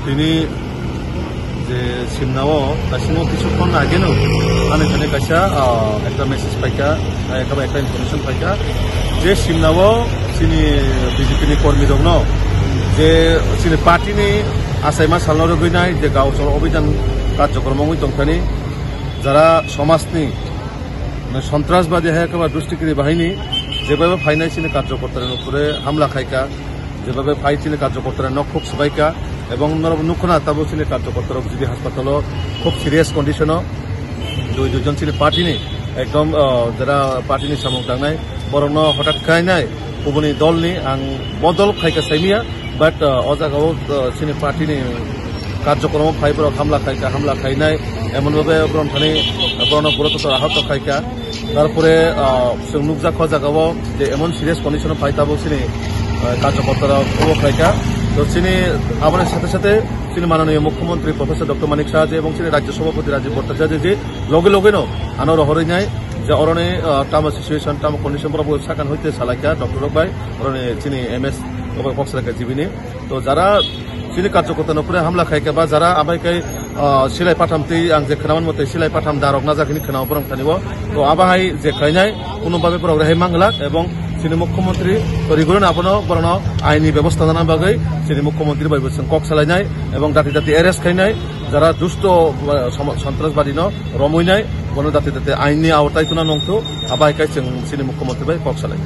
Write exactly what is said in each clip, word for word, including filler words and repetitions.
Tini je Simnao, kasino kisu khon ageno, ani khani kaisa, ah, ekta message paikha, ah, ekta, ekta information paikha, je Simnao chini B J P ni kormi rokno, je chini party ni achaima salno rwgwi nai, je gao cholo obhijan karjokromwi tongthani, jara somajni, mane, sontrasbadi hai ekaba dustikiri bahini, jebaiba phainai chini karjokortarni upore hamla khaikha, jebaiba phai chini karjokortarni nok khuk swbaikha, ebong norok nukhuna tabo chini karjokortarok G B haspatalo khub serious condition o, dui duijon chini party ni ekdom, ah, jara party ni samung tangnai, borokno hotat khainai, kubuni dolni ang bodol khaikha saimia, but, ah, o jagao, ah, chini party ni karjokromo phai borok hamla khaikha, hamla khainai, emon bhabe borok thani borokno pura totor ahot khaikha. Tarpore, ah, chwng nukjak o jagao je emon serious condition o phai tabuk chini, ah, karjokortarok obo khaikha. To chini aboni sathe sathe chini mananiya mukhyamantri Professor Doctor Manik Saha ji ebong chini Rajya Sabhapati Rajiv Bhattacharya ji loge loge no ano rohorwi nai je oroni, ah, tamo situation, tamo condition borok bo sakan hoite salaikha doctor rok bai, oroni chini M S rok bai kok salaikha G B ni. To jara chini karjokortarni upore hamla khaikha ba jara abai khai, ah, silai patham twi ang je khwnaman mate silai patham darok najak hini khwnao borok thani o. To abo hai je khainai kuno babe borok rehai manglak ebong chini mukhyamantri to rigoroni abono borokno aini bebosta nana bagwi chini mukhyamantri bai bo chwng kok salainai ebong dati dati arrest khainai jara dusto, ah, som-, sontrasbadi no romwi nai bono dati dati aini aotai tuna nongthu. Abai khai chwng chini mukhyamantri bai kok salai.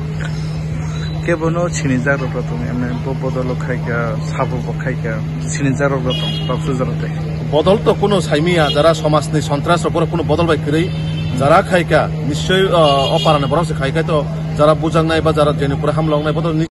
Kebono sinijak rok tong, emne bo bodolo khaikha, sabo bo khaikha, sinijak rok tong, toksu jora tei. Bodol to kuno saimiya, jara somajni sontras rok borok kuno bodol bai kwrwi, jara khaikha, nischoi, ah, o parani borok se khaikha to, jara bujaknai ba jara jeni pore hamloknai bodol ni